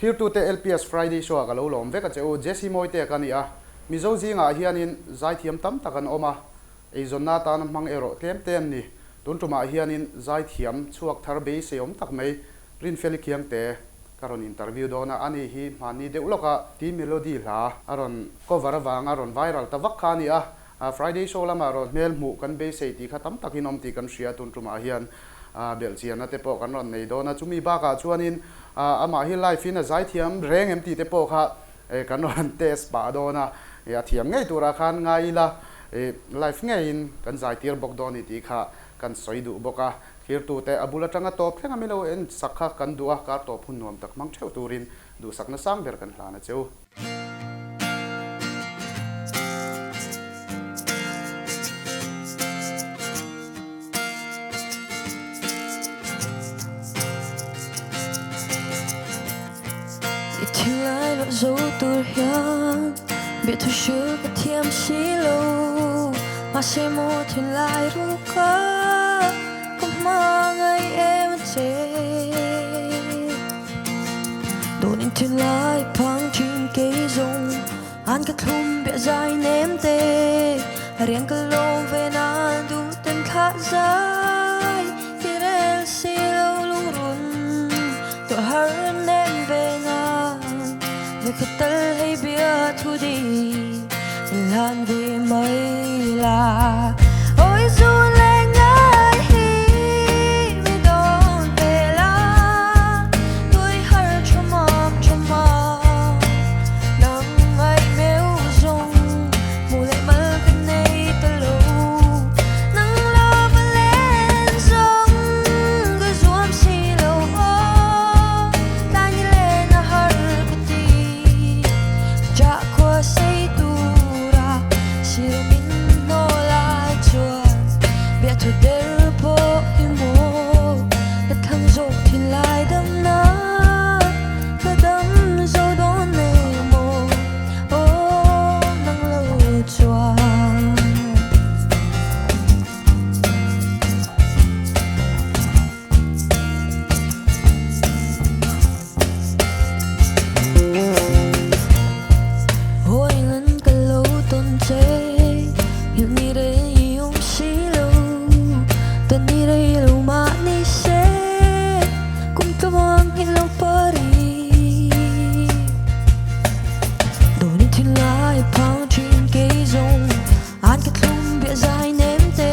Thirtute LPS Friday Show ah ka lo lawm vek a che u. Jesse Mawitea ka ni a, Mizo zingah hianin zaithiam tam tak an awm a, eizawnna atana hmang erawh tlem te an ni. Tun tumah hianin zaithiam chhuak thar beiseiawm tak mai Rinfeli Khiangte ka rawn interview dawn a, ani hi hmanni deuh lawka T Melody hla a rawn cover avanga rawn viral ta vak kha a ni a, Friday show lamah rawn hmel hmuh kan beisei tih kha tam takin awm tih kan hria tun tumah hian belhchianna te pawh kan rawn nei dawn a, chumi bakah chuanin amah hi live in a zaithiam reng em tih te pawh kha kan rawn test pah dawn a, a thiam ngei turah khan ngai ila live ngeiin kan zaitir bawk dawn ni tih kha kan sawi duh bawk a, thlirtute a bul atanga tawp thleng a milo en sak kha kan duh a, kar tawp hun nuam tak hmang theuh turin duhsakna sang ber kan hlan a che u. I thinlai luah zo tur hian biahthu hrilh ka thiam si lo. Mahse maw thinlai ruka ka hmangaih em a che. Dawnin thinlai phang thin kei zawng an ka thlum biah zai nem te. Riang ka lawm ve nan duh ten thlah zai ti rel si lo lungrun tuah har nem ve nan ve khat tal hei bia thu di hlan ve mai la. Ôi dù lệ ngai hi mi dawn pe la tuổi har cho mong cho mong nang ngai meu zong mu leh mal ka nei ta lo nang lo va len zong ka zuam si lo aw ta ni len a har ka ti cha khua sei tura sir min hnawl lai chuan biahthu der pawh hi maw ka thlang zawk thin lai dam nan ka dam zo dawn nei maw aw nang lo chuan. Hawi ngan ka lo tawn che Nghilh ni rei i awm si lo Tawn ni rei lo mah ni se Kum tluang nghilh lo pari Dawnin thinlai phang thin kei zawng An ka thlum biah zai nem te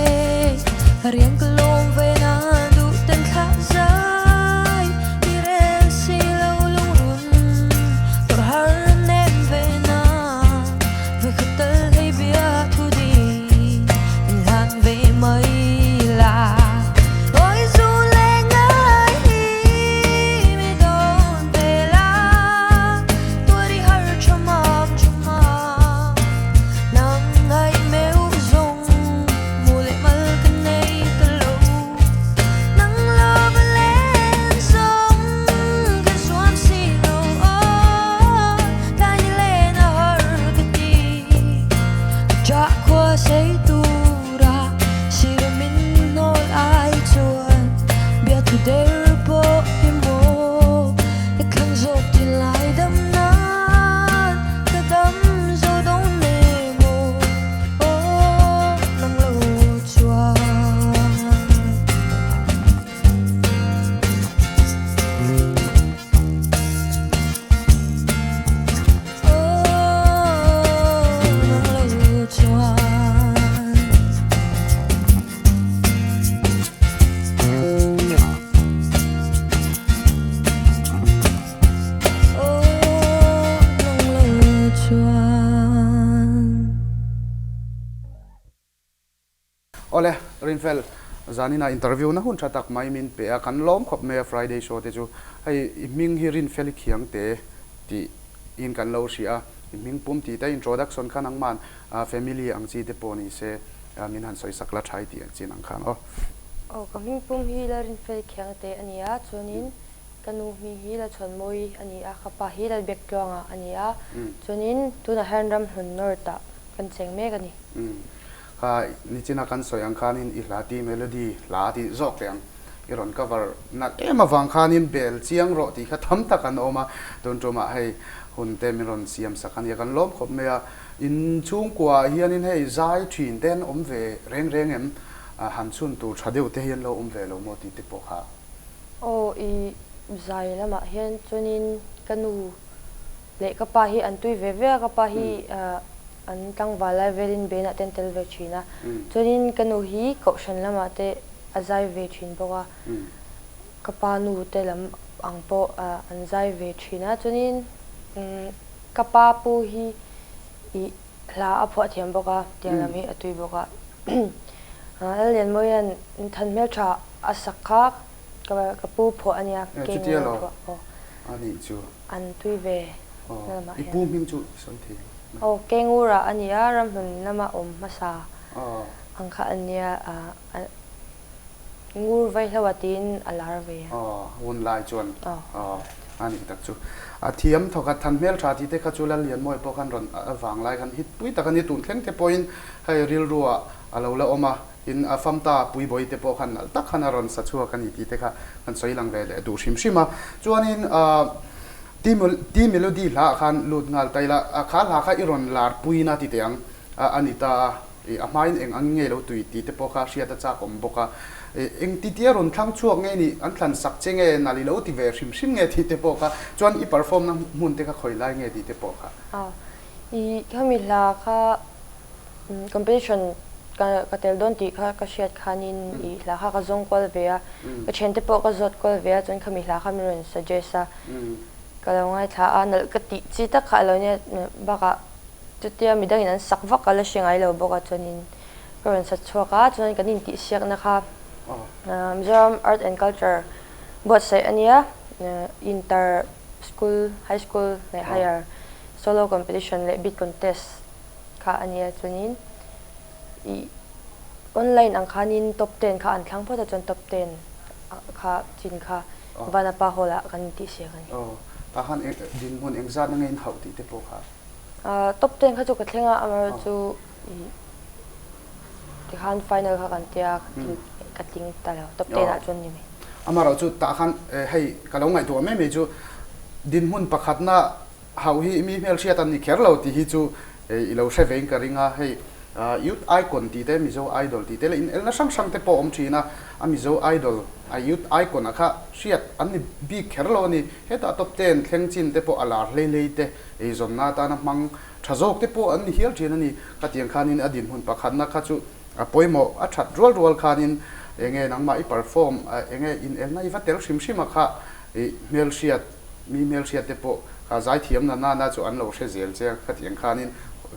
Riang ka lawm ve nan duh ten thlah zai Ti rel si lo lungrun Tawrh har nem ve na Voi khat tal hei bia thu di In hlan ve mai la Ôi dù lệ ngai hi mi dawn pe la Tuổi đi har cho mong cho mong Nang ngai meu zong mu leh mal ka nei ta lo Nang lo va len zong ka zuam si lo aw Ta ni len a har ka ti Cha khua sei tura sir min hnawl ai chuan biahthu der pawh hi maw ka thlang zawk thin lai dam nan ka dam zo dawn ne maw aw nang lo chuan. Aw nang lo chuan. Aw nang lo chuan. Awle, Rinfel, zanina interview na hun tha tak mai min pe a, kan lawm khawp mai a Friday show te chu. Hei i hming hi Rinfeli Khiangte tih in kan lo hria a, i hming pum tih te introduction kha nangman family ang chi te pawh ni se min han sawi sak la tha i tih chin ang khan aw. Aw, ka hming pum hi Lalrinfeli Khiangte a ni a, chuanin ka nu hming hi Lachhuanmawii a ni a, ka pa hi Lalbektluanga a ni a, chuanin tunah hian Ramhlun North ah kan cheng mek a ni. Kha nichina kan sawi ang khanin i hla ti melody hla tih zawk teh ang. I rawn cover nalh em avang khanin bel chiang rawh tih kha tam tak an awm a, tun tumah hei hun te min rawn siam sak a nia kan lawm khawp mai a. In chhungkuaah hianin hei zai thin te an awm ve reng reng em? Han chhun tur tha deuh te hi an lo awm ve lo maw tih te pawh kha. Aw i zai lamah hian chuanin ka nu leh ka pa hi an tui ve ve a, ka pa hi an tlangval lai velin benah te an tel ve thin a, chuanin ka nu hi kohhran lamah te a zai ve thin bawk a, ka pa nu te lam ang pawh an zai ve thin a, chuanin ka pa pu hi ih hla a phuah thiam bawk a, tiang lam hi a tui bawk a, Lallianmawia'n than hmeltha a sak kha ka pu phuah a nia, kei ngei a phuah aw. A nih chu. An tui ve na lamah hian. I pu hming chu i sawi thei lo. Aw, Kengura a ni a, ramhlun lama awm hmasa ang kha a nia, ngur vaihlo a tiin a lar ve a. Aw, hun lai chuan aw a nih tak chu. A thiam thawkhat than hmel tha tih te kha chu Lallianmawia pawh khan rawn a vang lai khan hit pui tak a ni. Tun thleng te pawhin hei rilruah a lo la awm a, tin a famta Puibawi te pawh khan nalh tak khan a rawn sa chhuak a ni tih te kha kan sawi lang ve leh duh hrim hrim a. Chuanin T Melody hlaah khan lut nghal ta ila, kha hla kha i rawn lar puina ti teh ang a ni ta a. A hmain eng ang nge lo tui tih te pawh kha hriat a chak awm bawk a. Eng ti tia rawn thlang chhuak nge nih, an thlan sak che nge, nal i lo ti ve hrim hrim nge tih te pawh kha, chuan i perform na hmun te kha khawi lai nge tih te pawh kha. A, i khami hla kha competition ka ka tel dawn tih kha ka hriat khanin i hla kha ka zawng kual ve a, ka thiante pawh ka zawt kual ve a, chuan khami hla kha min rawn suggest a, ka lo ngaithla a, nalh ka tih chi tak kha a lo nia, bakah Chutia midangin an sak vak a la hre ngai lo bawk a chuanin ka rawn sat chhuak a, chuan kan intihsiakna kha Mizoram Art and Culture buatsaih a nia, inter school, high school leh higher solo competition leh beat contest kha a nia chuanin ih online ang khanin top ten kha an thlang phawt a chuan top ten kha chin kha Vanapa Hall ah kan intihsiak a ni. Aw, tah khan dinhmun engzatna nge in hauh tih te pawh kha. Top ten kha chu ka thleng a, amaherawh chu tikhan final kha kan tia ka tling ta lo, top ten ah chuan ni mai. Amaherawh chu tah khan hei ka lo ngaihtuah mai mai chu dinhmun pakhatna hauh hi mi hmelhriat an ni kher lo tih hi chu i lo hre vein ka ring a, hei Youth Icon tih te Mizo Idol tih te leh inelna hrang hrang te pawh a awm thin a, a Mizo Idol a Youth Icon ah kha hriat an ni bik kher lo a ni, hetah top ten thleng chin te pawh a lar hlei hlei te Eizawnna atana hmang tha zawk te pawh an ni hial thin a ni. Khatiang khanin a dinhmun pakhatna kha chu a pawimawh a that rual rual khanin enge nangmah i perform enge inelna i va tel hrim hrim a kha i hmelhriat mi hmelhriat te pawh kha zaithiam na nana chu an lo hre zel che a. Khatiang khanin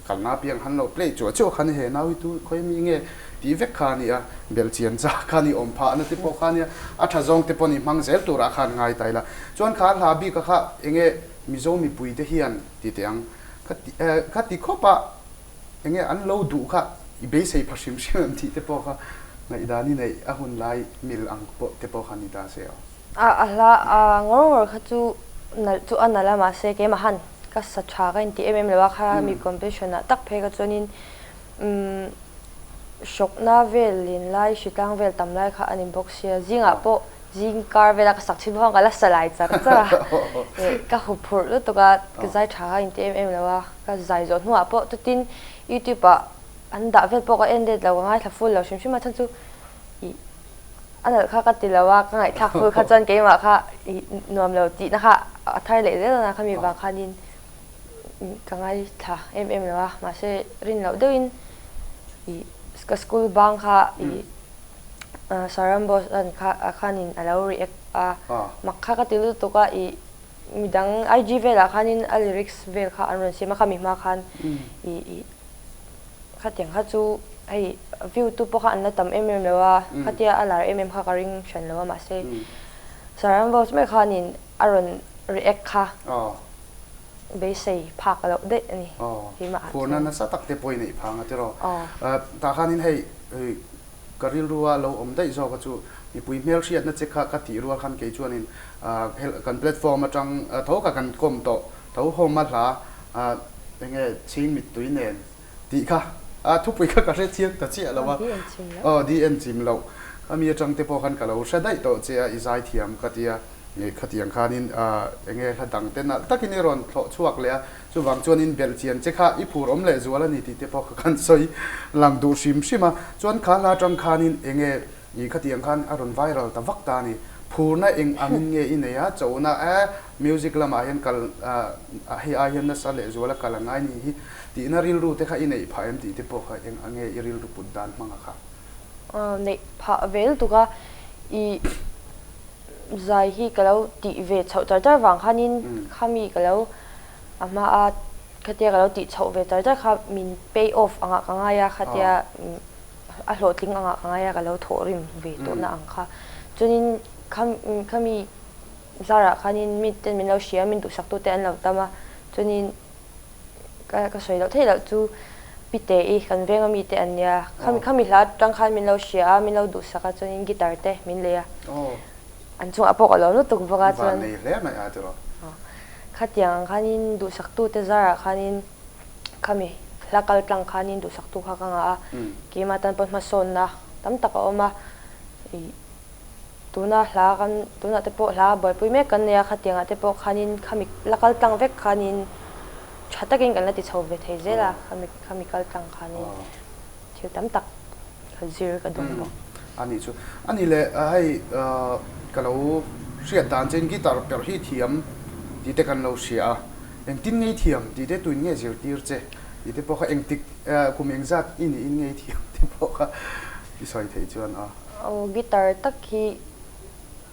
kalna apiang han lo play chuah chuah khan he nau hi tu khawi ami nge tih vek kha a ni a, belchian chak kha a ni awm phah na te pawh kha a nia, a tha zawng te pawh ni hmang zel turah khan ngai ta ila. Chuan kha hla bik a kha enge Mizo mipui te hian ti teh ang, kha ti eh kha ti khawp a eng nge an lo duh kha i beisei pha hrim hrim em tih te pawh kha ngaihdan i neih a hun lai mil ang pawh te pawh kha ni ta se aw. A a hla a ngawr ngawr kha chu nalh chu a nalh a mahse keimah han ka sa tha ka inti em em lo a kha mi competition ah tak phei kha chuanin umm hrawkna vel len lai hritlang vel tam lai kha a ni bawk sia zingah pawh Zing kar vela ka sak thin bawk a, ka la sa lai char char a, ka hu phurh lutuk a, ka zai tha kha inti em em lo a, ka zai zawh hnuah pawh chutin youtube ah an dah vel pawh ka en let lo, ka ngaithla full lo hrim hrim a, chhan chu ih a nalh kha ka ti lo a, ka ngaihthlak full kha chuan keimah kha ih nuam lo tihna kha a thar leh zel a, khami vang khanin ka ngaithla em em lo a, mahse rin loh deuhin ih ka school bang kha ih Saram boss an kha khanin a lo react a, mak kha ka ti lutuk a, ih midang IG velah khanin a lyrics vel kha an rawn siam a, khami hma khan ih ih khatiang kha chu hei view tu pawh kha an la tam em em lo a, khatia a lar em em kha ka ring hran lo a, mahse Saram boss mai khanin a rawn react kha beisei phak loh daih a ni keimah ah chuan. Phurna nasa tak te pawh i neih phang a tiraw? Tah khanin hei Ka rilrua lo awm daih zawk a chu mipui hmelhriatna che kha ka tih rual khan kei chuanin kan platform atang tho kha kan kawm tawh tho home a hla enge chhing mittui nen tih kha a thupui kha ka hre chiang ta chiah lo a aw di en chim loh. Ami atang te pawh khan ka lo hre daih tawh che a, i zaithiam ka ti a, khatiang khanin eng nge hla dang te nalh takin i rawn thlawh chhuak leh a, chuvang chuanin belh chian che kha i phur awm leh zual a ni tih te pawh kha kan sawi lang duh hrim hrim a. Chuan kha hla atang khanin eng nge i khatiang khan a rawn viral ta vak ta a ni. Phurna eng angin nge i nei a, chona e music lamah hian kal hei ai hian nasa leh zual a kal a ngai ni hi tihna rilru te kha i neih phah em tih te pawh kha eng ange i rilru put dan hmang a kha. Neih phah ve lutuk a, i zai hi ka lo tih ve chhoh char char vang khanin khami ka lo a hma a khatia ka lo tih chhoh ve char char kha min pay off angah ka ngai a, khatia a hlawhtling angah ka ngai a ka lo thawh rim ve tawhna ang kha. Chuanin khami zarah khanin miten min lo hria min duhsaktute an lo tam a, chuanin Ka ka sawi loh theih loh chu Pite i kan venga mite an nia. Khami khami hla atang khan min lo hria a, min lo duhsak a chuanin guitar te min lei a. An chungah pawh ka lawm lutuk bawk a chuan. Van nei hle mai a tiraw. Khatiang ang khanin duhsaktu te zarah khanin khami hla kal tlang khanin duhsaktu kha ka ngah a. Keimah tan pawh hmasawnna tam tak a awm a. Ih Tuna hla kan, tunah te pawh hla buaipui mek kan nei a, khatiangah te pawh khanin khami la kal tlang vek khanin tha takin kan la ti chho ve thei zel a, khami khami kal tlang khanin thil tam tak ka zir ka dawng bawk. A nih chu. A nih leh hei ka lo hriat dan chuan guitar perh hi thiam tih te kan lo hria a, engtin ngei thiam tih te tuin nge zirtir che tih te pawh kha engtik kum engzat i niin ngei thiam tih pawh kha i sawi theih chuan a. Aw guitar tak hi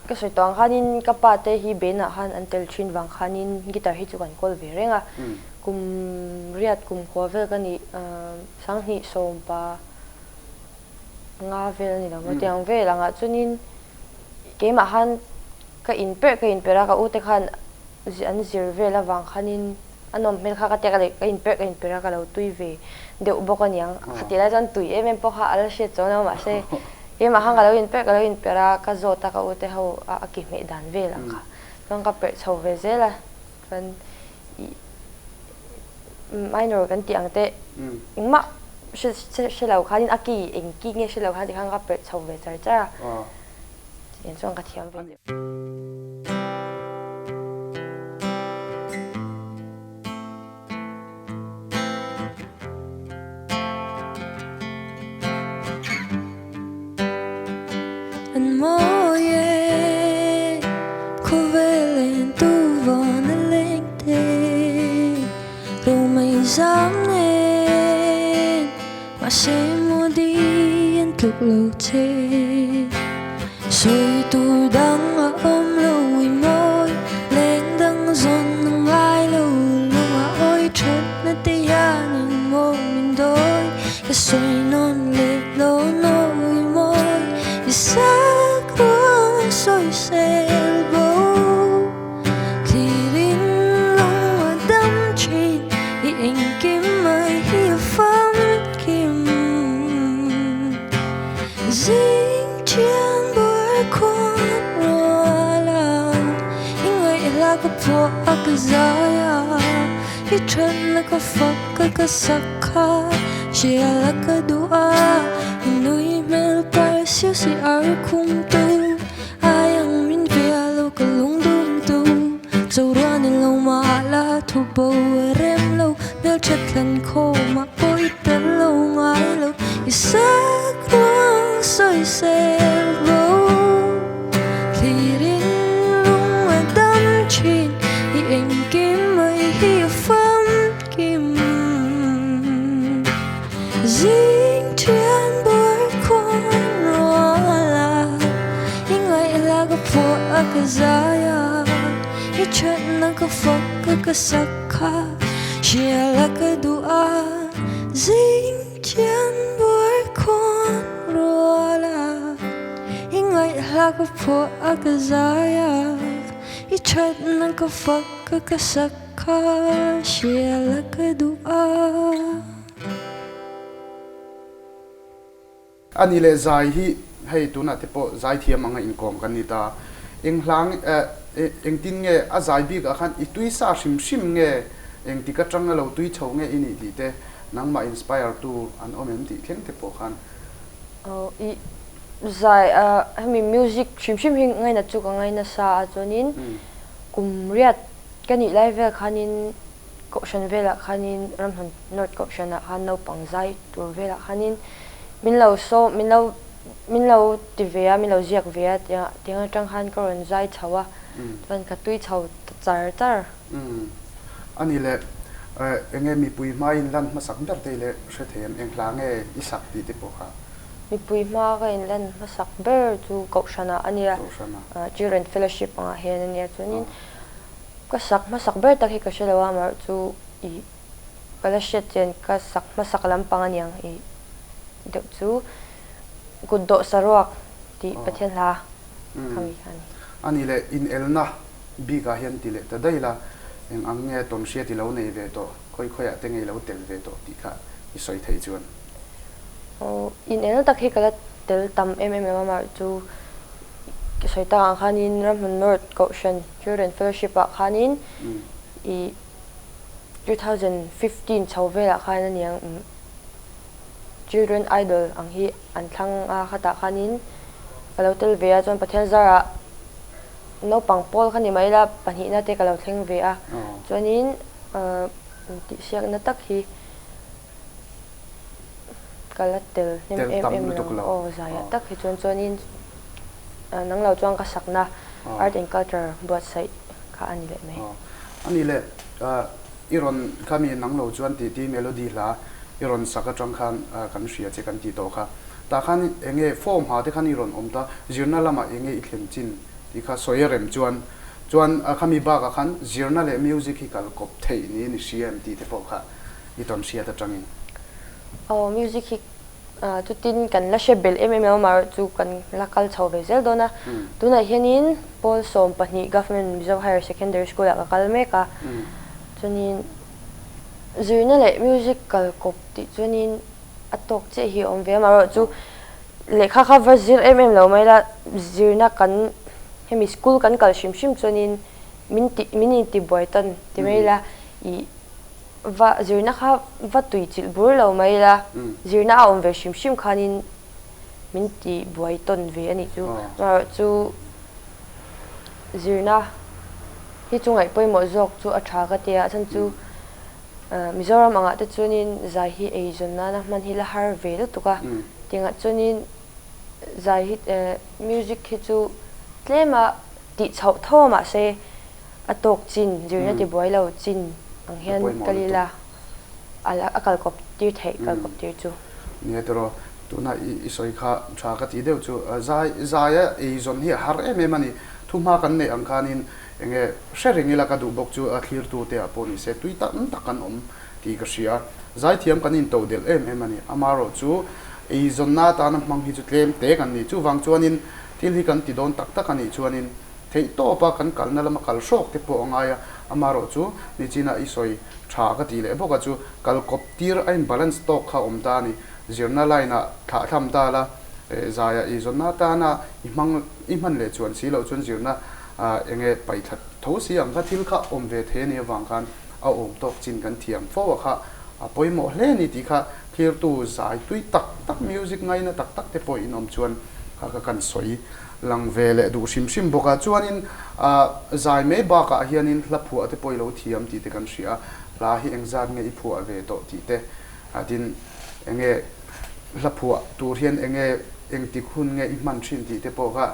ka sawi tawh ang khanin ka pa te hi benah khan an tel thin vang khanin guitar hi chu kan kawl ve reng a, kum riat kum khua vel ka nih sanghnih sawmpa nga vel a ni lo maw tiang vel angah chuanin keimah khan ka inperh ka inperh a ka u te khan an zir vel avang khanin a nawm hmel kha ka tia ka leh ka inperh ka inperh a ka lo tui ve deuh bawk a niang khatih lai chuan tui em em pawh kha a la hriat chuang lo mahse keimah khan ka lo inperh ka lo inperh a ka zawt a ka u te ho a a ki hmeh dan vel ang kha chuan ka perh chho ve zel a chuan ih minor kan tih ang te engmah hre hre lo khanin a ki eng ki nge hre lo khan tikhan ka perh chho ve char char a. Tiang chuan ka thiam ve deuh. An mawi e, khawvel en tu vawn a leng te, romei zam nen. Mahse maw di an tluk lo che. Sawi tur dang a awm lo i mawi leng dang zawn a ngai lo lung a awi that na te hian in maw min dawi ka sawi nawn leh lo nawi mawi i sak ruang sawi sel bo Thlir in lung a dam thin i engkim mai hi a famkim. Zing thian buar khuan rual a, i ngaihla ka phuah a ka zai a, i thatna ka fak a ka sak kha, hria la ka duh a, i nui hmel par siu si ar khum tu. Ai ang min ve a lo ka lung dum tu Cho ruan in lo ma la thu bo a rem lo Hmel that thlan kho ma pawh i tel lo ngai lo I sak ruang sawi sel bo Thlir in lung a dam thin I engkim mai hi a famkim Zing thian buai khuan rual a, i ngaihla ka phuah a ka zai a, i thatna ka fak a ka sak kha, hrial a ka duh a. Zing thian buai khuan rual a, i ngaihla ka phuah a ka zai a, i thatna ka fak a ka sak kha, hrial a ka duh a. A ni leh zai hi hei tunah te pawh zai thiam anga inkawm kan ni ta. Eng hlang eh engtin nge a zai bik ah khan i tui sa hrim hrim nge engtik atanga lo tui chho nge i nih tih te nangmah inspire tu an awm em tih thleng te pawh khan. Aw i. Zai hemi music hrim hrim hi ngainat chu ka ngai nasa a chuanin kum riat ka nih lai vel khanin kohhran velah khanin Ramhlun North kohhranah khan naupang zai tur velah khanin min lo sawm min lo min lo ti ve a min lo ziak ve a tiang atang khan ka rawn zai chho a chuan ka tui chho ta char char. A ni le, enge mipui hmain lan hmasak ber te i le hre thei em? Eng hla nge i sak tih te pawh kha? Mipui hma ka inlan hmasak ber chu Kohhranah a nia, Children Fellowship angah hian a nia. Chuanin ka sak hmasak ber tak hi ka hre lo a, amaherawh chu ih ka la hriat chian ka sak hmasak lampang a niang ih deuh chu Kut dawh saruak tih Pathian hla kha mi kha a ni. A nih leh inelna bikah hian ti leh ta daih la, eng ang nge tawnhriat i lo nei ve tawh, khawi khawiah te nge i lo tel ve tawh tih kha i sawi theih chuan. Aw, inelna tak hi ka la tel tam em em lo a, mahse chu ka sawi tak ang khanin Ramhlun North Kohhran Children Fellowship ah khanin ih 2015 chho velah khan a niang Children Idol ang hi an thlang a, khatah khanin ka lo tel ve a, chuan Pathian zarah naupang pawl kha ni mai ila pahnihna te ka lo thleng ve a, chuanin intihsiakna tak hi. Ka la tel hnem em em lo aw zaiah tak hi chuan chuanin nang lo chuan ka sakna art and culture buatsaih kha a ni leh mai. A ni le, i rawn kha mi nang lo chuan tih ti melody hla i rawn sak atang khan kan hria che kan tih tawh kha. Tah khan enge form ha te khan i rawn awm ta, zirna lamah enge i thlen chin tih kha sawi a rem chuan chuan khami bakah khan zirna leh music hi kal kawp theih niin i hria em tih te pawh kha i tawn hriat atangin. Aw music hi chutin kan la hre belh em em lo amaherawh chu kan la kal chho ve zel dawn a. Tunah hianin Pawl 12 Government Mizo Higher Secondary School ah ka kal mek a. Chuanin zirna leh music kal kawp tih chuanin a tawk chiah hi a awm ve a amaherawh chu lehkha kha va zir em em lo mai la zirna kan hemi school kan kal hrim hrim chuanin min tih min intibuai tawn ti mai ila ih Va zirna kha va tui chilh bur lo mai ila, zirna a awm ve hrim hrim khanin min ti buai tawn ve a nih chu. Amaherawh chu zirna hi chu ngaih pawimawh zawk chu a tha ka ti a, a chhan chu Mizoram angah te chuanin zai hi eizawn nana hman hi la har ve lutuk a, tiangah chuanin zai hi music hi chu tlema tih chhoh tho a mahse A tawk chin, zirna ti buai lo chin ang hian kal ila a kal kawp tir theih, kal kawp tir chu. Nia tiraw, tuna i sawi kha tha ka tih deuh chu zai zaia eizawn hi a har em em a ni. Thuhma kan neih ang khanin enge hre reng ila ka duh bawk chu a thlirtute ah pawh ni se tui tam tak kan awm tih ka hria. Zaithiam kan intoh delh em em a ni. Amaherawh chu eizawnna atana hmang hi chu tlem te kan ni. Chuvang chuanin thil hi kan ti dawn tak tak a nih chuanin Theih tawpa kan kalna lama kal hrawk te pawh a ngai a, amaherawh chu nichina i sawi tha ka tih leh bawk a chu kal kawp tir a in balance tawk kha awm ta a ni. Zirna line ah thlah thlam ta la, zaia i zawnna atana i hmang i hman leh chuan si loh chuan zirna enge paih thla tho si ang kha thil kha awm ve thei a nih avang khan a awm tawk chin kan thiam fo a kha a pawimawh hle a ni tih kha thlirtu zai tui tak tak music ngaina tak tak te pawh in awm chuan kha kha kan sawi Lang ve leh duh hrim hrim bawk a, chuanin zai mai bakah hianin hla phuah te pawh i lo thiam tih te kan hria a, hla hi engzat nge i phuah ve tawh tih te, tin enge hla phuah tur hian enge engtik hun nge i hman thin tih te pawh kha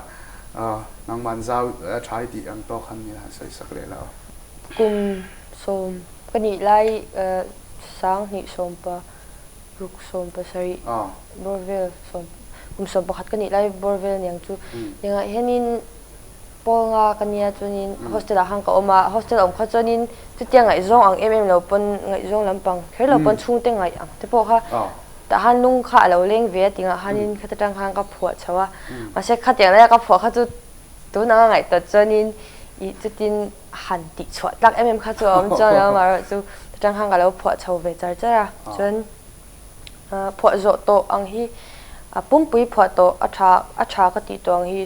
nangman zau tha i tih ang tawk khan min han sawi sak leh lo. Kum sawm ka nih lai 20 sawmpa ruk 17 bawr vel sawm kum 11 ka nih lai bawr vel aniang chu engah hianin pawl nga ka nia chuanin hostel ah khan ka awm a hostel awm kha chuanin chutia ngaihzawng ang em em lo pawn ngaihzawng lampang kher lo pawn chhungte ngaih ang te pawh kha tah khan lung kha a lo leng ve a tingah khanin khata tang khan ka phuah chho a mahse khatiang laia ka phuah kha chu tun anga ngaihtuah chuanin ih chutin han tih chhuah tlak em em kha chu a awm chuan a amaherawh chu atang khan ka lo phuah chho ve char char a chuan phuah zawh tawh ang hi a pumpui phuah tawh a tha a tha ka tih tawh ang hi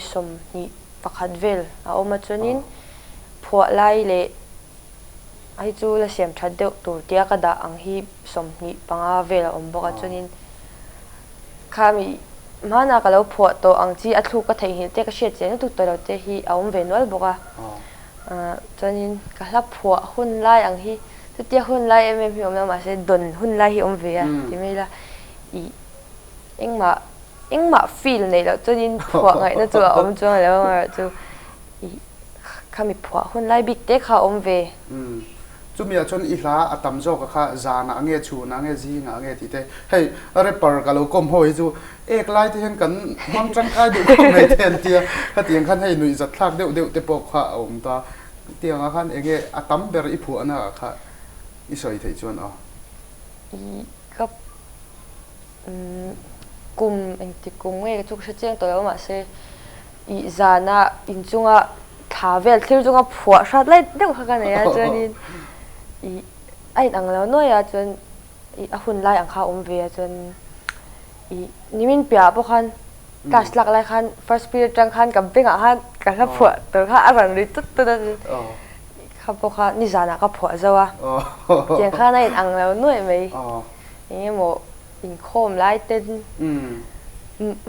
21 vel a awm a chuanin phuah lai leh hei chu la siam that deuh tur tia ka dah ang hi 25 vel a awm bawk a chuanin khami. Hmanah ka lo phuah tawh ang chi a thluk ka theihnghilh te ka hriat chian lutuk tawh lo te hi a awm ve nual bawk a. Chuanin ka hla phuah hun lai ang hi chutia hun lai em em hi awm lo mahse dawn hun lai hi awm ve a ti mai ila ih engmah engmah feel neih loh chuanin phuah ngaihna chu a awm chuang lo amaherawhchu ih Khami phuah hun lai bik te kha a awm ve. Umm. Chumi ah chuan i hla a tam zawk a kha zanah nge chhunah nge zingah nge tih te. Hei rapper ka lo kawm ho hi chu ek lai te hian kan hmang tangkai duh khawp mai te an tia. Khatiang khan hei nuih zat thlak deuh deuh te pawh kha a awm ta. Tiang ah khan enge a tam ber i phuahna ah kha i sawi theih chuan aw. I ka Kum engtik kum nge ka chu ka hre chiang tawh lo mahse ih zana inchunga thla vel thlir chunga phuah hrat lai deuh kha ka nei a chuanin ih a inang lo nuai a chuan ih a hun lai ang kha a awm ve a chuan ih nimin piahah pawh khan class lak lai khan first period atang khan ka bengah khan ka hla phuah tur kha a rawn ri tut tut a kha pawh kha nizanah ka phuah zo a tiang khan a inang lo nuaih mai. Eng emaw inkhawm lai ten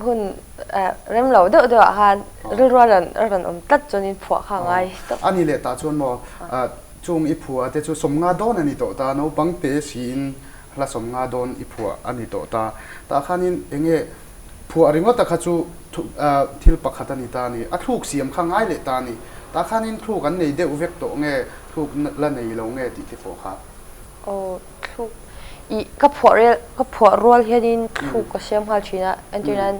hun rem lo deuh deuh ah khan rilru a rawn a rawn awm tlat chuanin phuah kha a ngai tawp. A ni leh tah chuan maw chung i phuah te chu sawmnga dawn a ni tawh ta, naupang te siin hla sawmnga dawn i phuah a ni tawh ta. Tah khanin eng nge phuah ringawt a kha chu thil pakhat a ni ta a ni, a thluk siam kha ngai leh ta a ni. Tah khanin thluk an nei deuh vek tawh nge thluk la nei lo nge tih te pawh kha. Aw thluk ih ka phuah rel ka phuah rual hianin thluk ka siam nghal thin a entir nan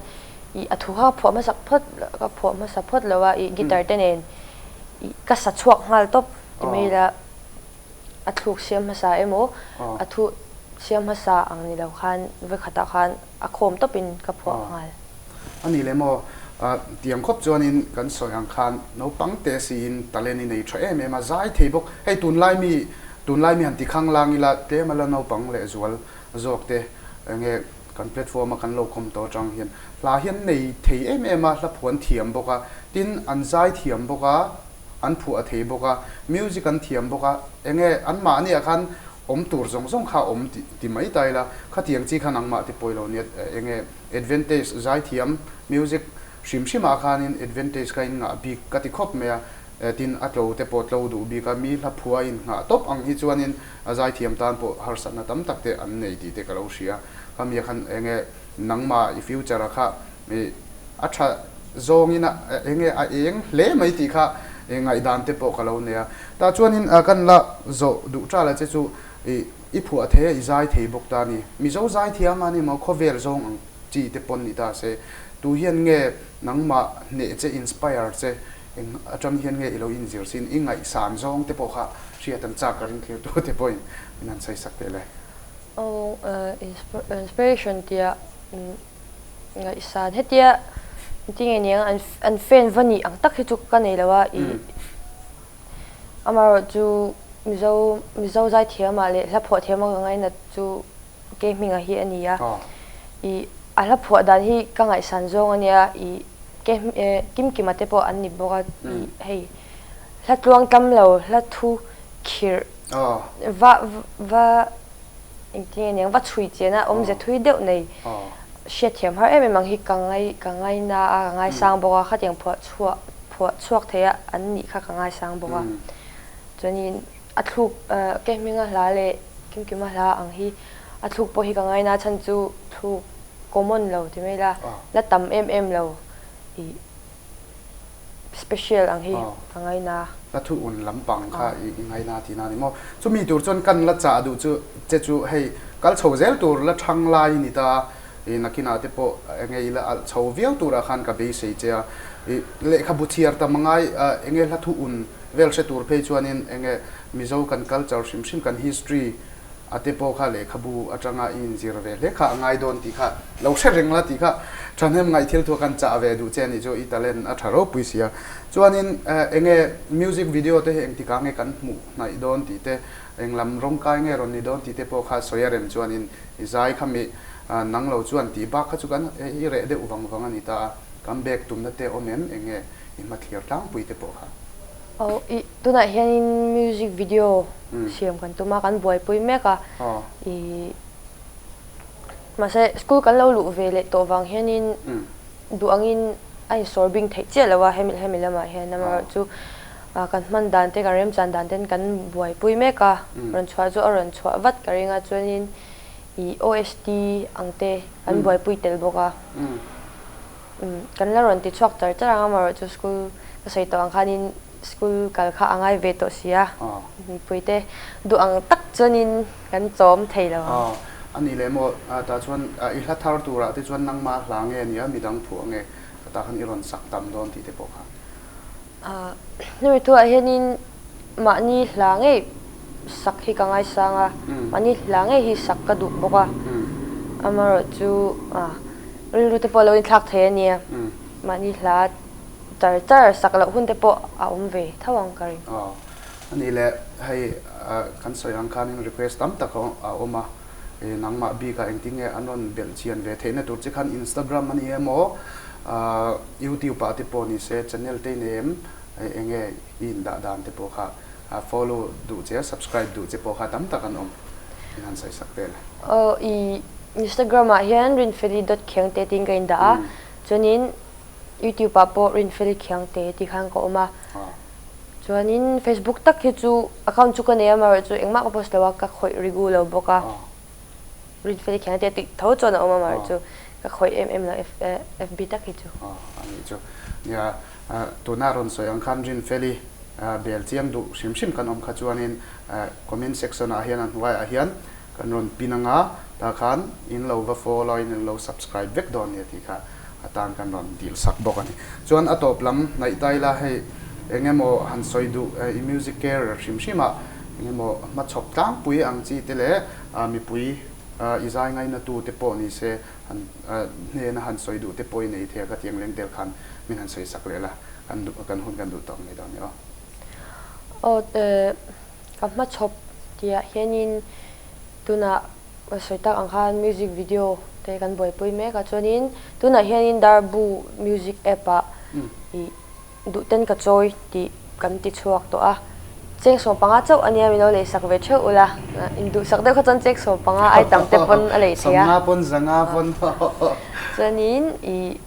ih a thu kha ka phuah hmasak phawt ka phuah hmasa phawt lo a ih guitar te nen ih ka sa chhuak nghal tawp ti mai ila a thluk siam hmasa emaw a thu siam hmasa ang ni lo khan vekhatah khan a khawm tawpin ka phuah nghal. A ni leh maw? Tiang khawp chuanin kan sawi ang khan naupang te siin talent i nei tha em em a, zai thei bawk. Hei tunlai mi, tunlai mi han ti khang lang ila tlem a la naupang leh zual zawk te enge kan platform a kan lo kawm tawh atang hian hla hi an nei thei em em a, hla phuan thiam bawk a, tin an zai thiam bawk a, an phuah thei bawk a, music an thiam bawk a, enge anmahniah khan awm tur zawng zawng kha awm ti mai ta ila, khatiang chi khan angmah ti pawilo nia enge Advantage zaithiam music hrim hrim ah khanin advantage kha in ngah bik ka ti khawp mai a, tin a tlo te pawh tlo duh bik a, mi hla phua in nghah tawp ang hi chuanin a zaithiam tan pawh harsatna tam tak te an nei tih te ka lo hria. Khami ah khan enge nangmah i future ah kha i a tha zawngin a enge a eng hle mai tih kha ngaihdan te pawh ka lo nei a. Tah chuanin kan la zawh duh tal a che chu i I phuah thei a, i zai thei bawk ta a ni. Mizo zai thiam a ni maw, khawvel zawng ang chi te pawn ni ta se. Tu hian nge nangmah hneh che, inspire che, eng atang hian nge i lo inzir sin, i ngaihsan zawng te pawh kha hriat an chak ka ring thlir tu te pawhin min han sawisak teh le. Aw, inspiration tia ngaihsan hetia engtin nge niang an fan va nih ang tak hi chu ka nei lo a, i Amaherawh chu Mizo Mizo zaithiamah leh hla phuah thiama ka ngainat chu Ke Hminga hi a ni a. Ih a hla phuah dan hi ka ngaihsan zawng a nia. Ih Ke Kimkima te pawh an ni bawk a. Ih hei hla tluang tam lo hla thu khirh va va engtin nge niang va chhui chian a awmze thui deuh nei hriatthiam har em em ang hi ka ngai ka ngaina a ka ngaisang bawk a khatiang phuah chhuah phuah chhuak thei a an nih kha ka ngaisang bawk a chuanin a thluk ke hminga hla leh kimkima hla ang hi a thluk pawh hi ka ngaina chhan chu thluk common lo ti mai la la tam em em lo ih special ang hi ka ngaina. La thu un lampang kha i ngaina tihna a ni maw? Chumi tur chuan kan la chah duh chu che chu hei kal chho zel tur la thang lai ni ta I nakinah te pawh enge ila alh chho viau turah khan ka beisei che a, i lehkhabu chhiar tam angai enge hla thu un vel hre tur phei chuanin enge Mizo kan culture hrim hrim kan history a te pawh kha lehkhabu atanga i inzir ve hle kha a ngai dawn tih kha lo hre reng la tih kha thahnem ngaih thil thu a kan chah ve duh che anih chu i talent a tha ropui si a. Chuanin enge music video te hi engtikah nge kan hmuh hnaih dawn tih te englam rawngkai nge rawn ni dawn tih te pawh kha sawi a rem chuanin i zai kha mi Nang lo chuan tih bak kha chu kan i reh deuh vang vang a ni ta a, kan bag tumna te awm em eng nge i hmathlir tlangpui te pawh kha? Aw i tunah hianin music video siam kan tum a, kan buaipui mek a, i Mahse, school kan lo luh ve leh tawh vang hianin duh angin a insawr bing theih chiah lo a, hemi hemi lamah hian amaherawhchu kan hman dan te kan remchan dan ten kan buaipui mek a, rawn chhuah chu a rawn chhuah vat ka ring a, chuanin ih OST ang te kan buaipui tel bawk a, kan la rawn ti chhuak char char ang amaherawhchu school ka sawi tawh ang khanin school kal kha a ngai ve tawh si a, mipui te duh ang tak chuanin kan chawm thei lo ang. A nih leh maw, tah chuan i hla thar turah te chuan nangmah hla nge nia midang phuah nge ka tah khan i rawn sak tam dawn tih te pawh kha. Hemi thuah hianin mahni hla ngei sak hi ka ngaisang a, mahni hla ngei hi sak ka duh bawk a, amaherawhchu rilru te pawh a lo inthlak thei a nia, mahni hla char char sak loh hun te pawh a awm ve tho ang ka ring. Aw, a nih leh hei kan sawi ang khanin request tam tak a awm a, nangmah bikah engtin nge an rawn belh chian ve theihna tur che khan Instagram a ni emaw YouTube ah te pawh ni se channel te i nei em eng nge i indah dan te pawh kha follow duh che a subscribe duh che pawh kha tam tak an awm in han sawi sak vel. Aw, i Instagram ah hian Rinfeli dot Khiangte tiin ka indah a, chuanin YouTube ah pawh Rinfeli Khiangte tih khan ka awm a, chuanin Facebook tak hi chu account chu ka nei a amaherawhchu engmah ka post lo a, ka khawih rigu lo bawk a, Rinfeli Khiangte tih tho chuan a awm a amaherawhchu ka khawih em em lo FB tak hi chu. Aw a nih chu. Nia tuna rawn sawi ang khan Rinfeli bel chiang duh hrim hrim kan awm kha chuanin comment section ah hian a hnuaiah hian Kan rawn pin anga tah khan in lo va follow in in lo subscribe vek dawn nia tih kha atan kan rawn dil sak bawk a ni. Chuan a tawp lam hnaih tai la hei eng emaw han sawi duh i music career hrim hrim ah eng emaw hmachhawp tlangpui ang chi te leh mipui i zai ngaina tu te pawh ni se han hnena han sawi duh te pawh i nei thei a ka tih ang leng tel khan min han sawi sak leh la kan duh kan hun kan duh tawk mai dawn nia aw. Aw Ka hmachhawp tihah hianin tunah ka sawi tak ang khan music video te kan buaipui mek a, chuanin tunah hianin Darbu music app ah ih duhten ka chawi tih kan ti chhuak tawh a, cheng 15 chauh a nia min lo leisak ve theuh ula, induhsak deuh kha chuan cheng 15 ai tam te pawn a lei thei a. Sawmnga pawn zanga pawn. Chuanin ih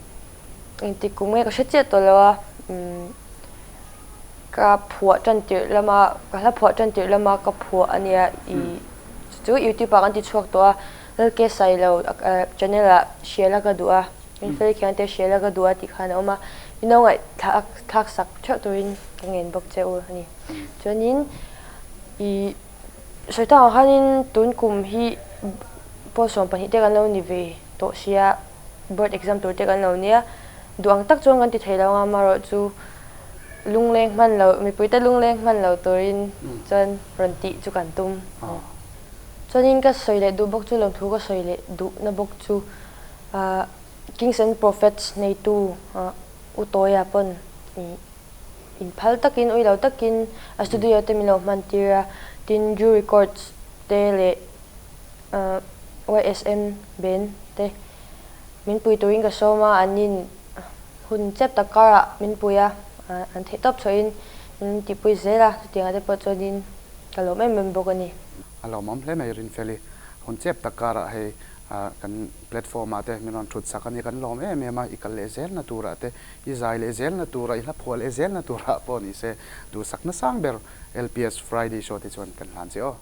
engtik kum nge ka hre chiah tawh lo a, umm. Ka phuah tan tirh lama, ka hla phuah tan tirh lama ka phuah a nia i chu youtube ah kan ti chhuak tawh a, Lalke Sailo channel ah hrial a ka duh a, Rinfeli khian te hrial a ka duh a tih khan a awm a, min lo ngaihthlak thlak sak theuh turin ka ngen bawk che u a ni. Chuanin i sawi tak ang khanin tun kum hi pawl 12 te kan lo ni ve tawh sia, board exam tur te kan lo nia, duh ang tak chuan kan ti thei lo ang a, amaherawhchu Lungleng hman lo, mipuite lungleng hman lo turin chuan rawn tih chu kan tum. Chuanin ka sawi leh duh bawk chu, lawmthu ka sawi leh duhna bawk chu Kings and Prophets neitu U Tawia pawn inphal takin, ui lo takin a studio te min lo hman tir a, tin Drew Records te leh YSM band te min pui turin ka sawm a, an in Hun chep tak karah min pui a, an theih tawp chhuahin min tihpui zel a, chutiangah te pawh chuanin ka lawm em em bawk a ni. A lawmawm hle mai Rinfeli, hun chep tak karah hei kan platform ah te min rawn thut sak a ni, kan lawm em em a, i kal leh zelna turah te, i zai leh zelna turah, i hla phuah leh zelna turah pawh ni se duhsak nasang ber LPS Friday Show te chuan kan hlan che aw.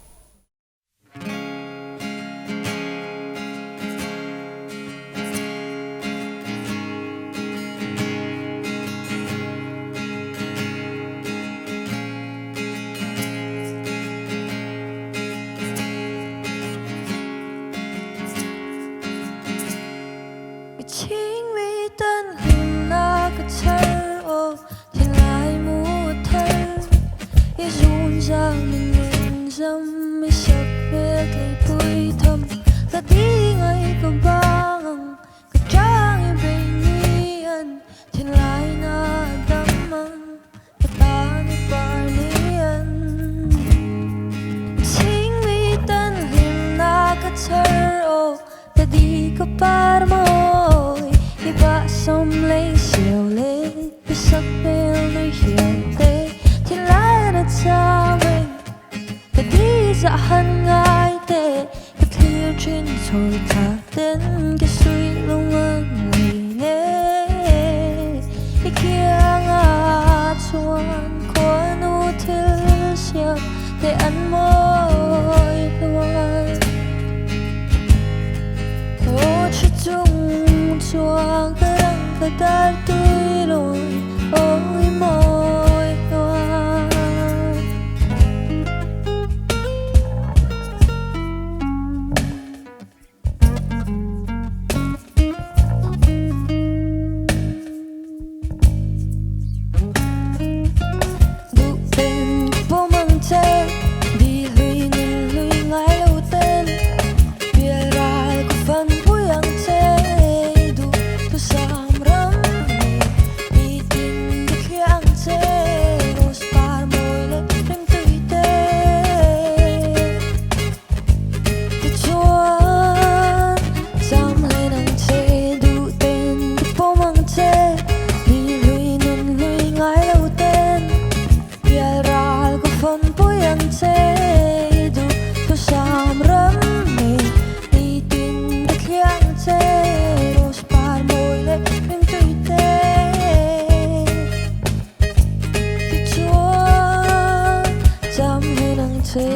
Chuan ka rang ka dar tui lawi awi mawi hnuai. Duh ten ka pawm ang che, di hlui nun hlui ngai lo ten, pial ral ka fan pui ang che, duh thusam ram nei nitin ka thliah ang che, rose par mawi leh rimtui te. Tichuan, cham hlen ang che, duh ten ka pawm ang che, mi hlui nun hlui ngai lo ten, pial ral ka fawn pui ang che, duh thusam ram nei nitin ka thliah ang che, rose par mawi leh ringtui te. Tichuan, cham hlen ang che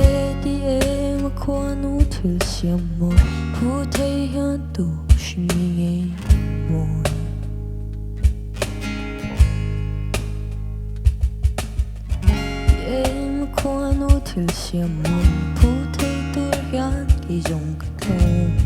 ti em a khuanu thil siam mawi phu thei hian tu hring i ngei mawi. Ti em a khuanu thil siam mawi phu thei tur hian kei zawng ka tlawm.